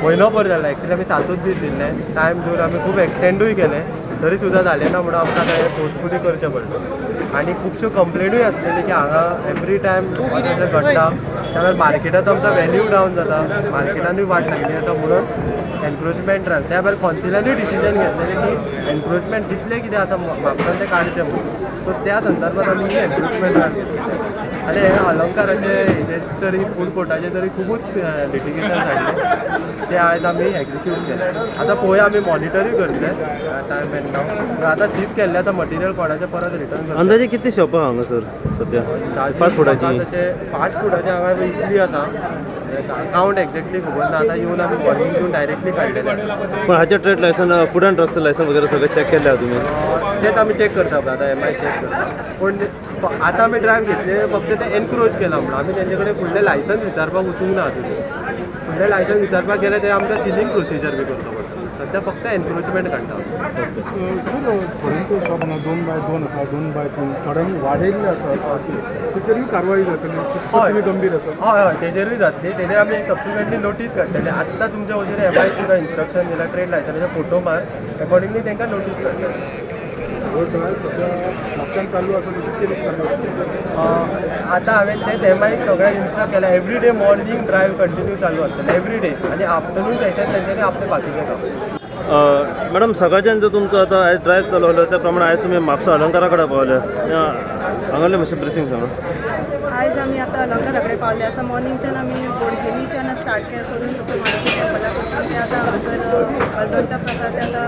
म्हयनोभर जाला. एक्चुली आमी 7ूच दीस दिल्ले टायम दिवन आमी खूब एक्सटेंडूय केले, तरी सुद्दां जालें ना म्हणून आमकां आतां हें फोर्सफुली करचें पडलें. आनी खुबश्यो कंप्लेनूय आसलेली की हांगा एवरी टायम अशें घडटा, त्यावेळार मार्केटाचो आमचो वेल्यू डावन जाता, मार्केटानूय वाट लागली आसा म्हणून एनक्रोचमेंट रान. त्या भायर कौन्सिलानूय डिसिजन घेतलेलें की एनक्रोचमेंट जितलें कितें आसा म्हापसान तें काडचें म्हणून. सो त्या संदर्भात आमी ही एनक्रोचमेंट रान घेतली. आनी हे अलंकाराचे हेजेर तरी, फूड कोर्टाचे तरी खुबूच लिटिगेशन जाल्लें, ते आयज आमी एक्जिक्यूट केले. आतां पळोवया, आमी मॉनिटरूय करतले टायम एंड नाव. आतां सीज केल्लें आतां मटेरियल कोणाचें परत रिटर्न करतले. अंदाजे कितली शॉपां हांगासर सध्या फास्ट फुडाची? तशें फास्ट फुडाचे हांगा इतली आसा, कावंट एक्झॅक्टली खबर ना. आतां येवन आमी मॉर्निंग येवन डायरेक्टली काडलेले आसा. पण हाचे trade licence, food and drugs licence वगैरे सगळें चॅक केल्लें आहा तुमी? तेच आमी चॅक करता पळय आतां, एमआय चॅक करता. पूण आतां आमी ड्रायव्ह घेतले फक्त ते एनक्रोच केला म्हणून. आमी तेंचे कडेन फुडलें लायसन्स विचारपाक वचूंक ना अजून. फुडलें लायसन्स विचारपाक गेले ते आमकां सिलींग प्रोसिजर बी करचो पडटा. सद्या फक्त एनक्रोचमेंट काडटा. सर, थोड्यांचे शॉप हांगा 2 बाय 2 आसा, 2 बाय 3, थोड्यांनी वाडयल्ले आसा, तेचेरूय कारवाय जातली? हय. तुमी गंभीर आसा? हय, तेजेरूय जातली. तेजेर आमी सबसिक्वेंटली नोटीस काडटले. आत्तां तुमच्या वचून एमआय तुका इन्स्ट्रक्शन दिला, ट्रेड लायसन्साचे फोटो मार, एकॉर्डिंगली तांकां नोटीस काडटले. हो ड्रायव्ह सध्या म्हापशान चालू आसा, कितके दीस चालू आसा? आतां हांवें तेच एमआयक सगळ्यांक इन्स्ट्रक्ट केलां, every day morning drive continue चालू आसतलें एवरी डे आनी आफ्टरनून सेशन तेंच्यांनी आपलें बाकीचें काम. मॅडम, सकाळच्यान जो तुमचो आतां आयज ड्रायव्ह चालू आसलो, त्या प्रमाणे आयज तुमी म्हापसा अलंकारा कडेन पावले, हांगासरलें मातशें ब्रिफींग सांगा. आयज आमी आतां अलंकारा कडेन पावले आसा. मॉर्निंगच्यान आमी बोडगिणीच्यान स्टार्ट केलें करून तुका मारुती टेम्पला वचून ते आतां हांगासर हळदोणच्या प्रकार ते आतां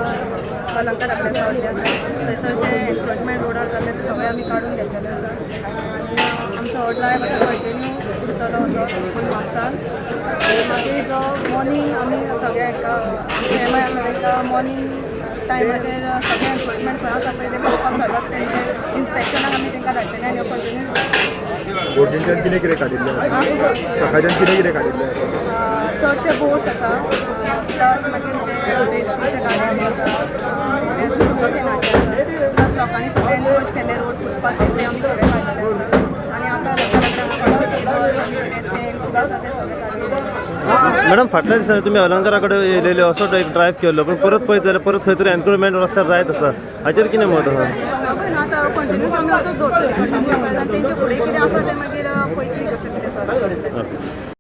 अलंकारा कडेन पावले आसा. थंयसर जे एनक्रोचमेंट रोडार जाल्ले ते सगळे आमी काडून घेतलेले आसा आनी आमचो हो ड्रायव्ह आतां कंटिन्यू उरतलो असो फूल म्हापसान. आनी मागीर जो मॉर्निंग आमी सगळे हांकां एम I आसा, तांकां मॉर्निंग टायमाचेर सगळे एनक्रोचमेंट खंय आसा पळय ते पळोवपाक सदांच तेंचे इन्स्पेक्शनाक आमी तांकां धाडटले आनी कंटिन्यू. बोटींच्यान कितें कितें काडिल्लें आसा? सकाळच्यान कितें कितें काडिल्लें आसा? चडशे बोट्स आसा, प्लस मागीर जे रेल्वेचे गाडयो आसा, प्लस लोकांनी सगळे एनक्रोच केल्ले रोड फुटपाथ, ते आमी सगळे काडलेले आसा. आनी आतां लोकांक टेबल्स आनी कितें स्टँड सुद्दां आसा, ते सगळे काडले. मॅडम, फाटल्या दिसांनी तुमी अलंकारा कडेन येयलेले, असो एक ड्रायव्ह केल्लो, पण परत पळयत जाल्यार परत खंय तरी एनक्रोचमेंट रस्त्यार जायत आसा. हाचेर कितें मत आसा? पळय ना, आतां कंटिन्यूस आमी असोच दवरतले कंटिन्यू. तेंचे फुडें कितें आसा तें मागीर पळयतली कशें कितें जाता.